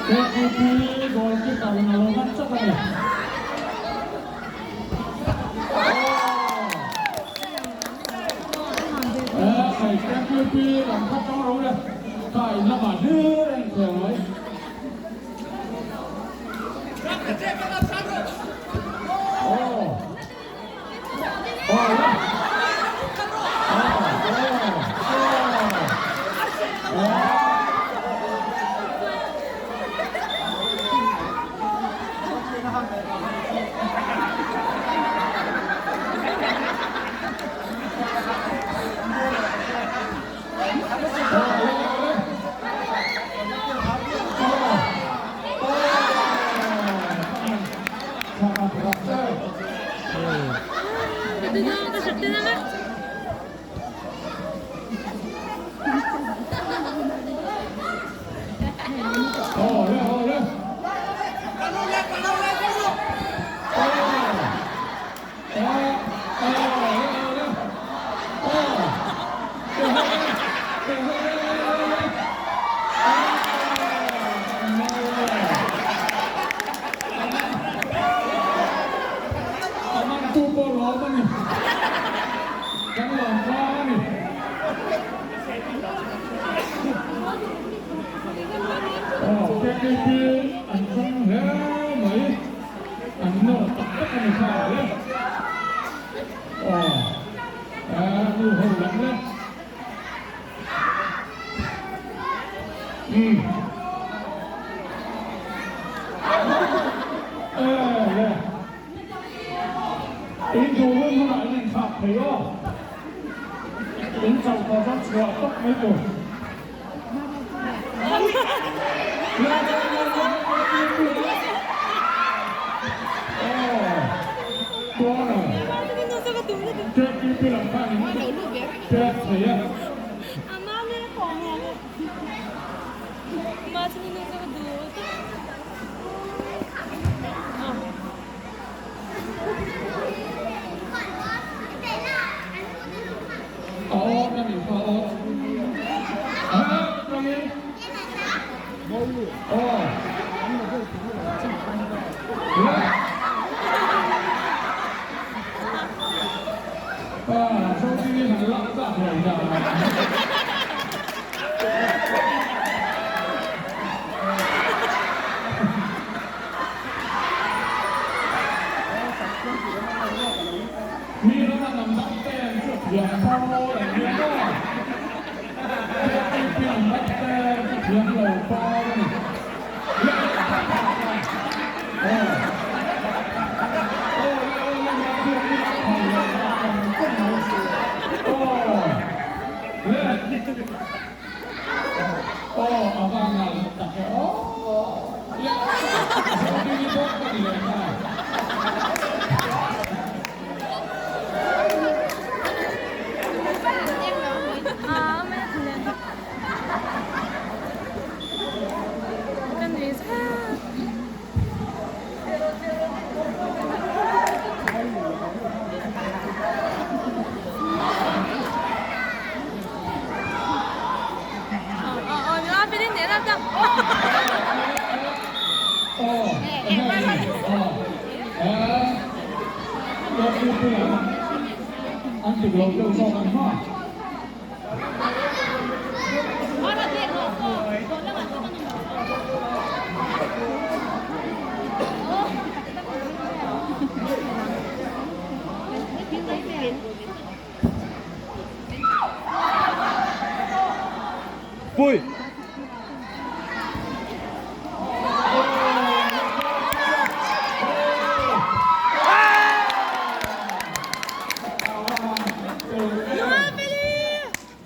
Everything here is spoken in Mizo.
KTP goalkeeper in a lo man chak a ni. Hei KTP lam kha tang ro le kha in lamah hlir a inkhel mai. A mantu pawh lawm a ni. Kan lawm tlang a ni. Aw, KKP an chang hle mai. An nawr tak tak a ni kha le. Aw, eh, nu ho lam le. Umm. Eh le. In duh hun hunah in inthlak thei aw. In chauh tawh chuan chhuah tawp mai tur. Mi rama lam dang te an chu thiam pawl an nia maw? KTP lam dang te an chu thiam lo pawl a ni. An dik lo deuh zawk ang hma. Pui.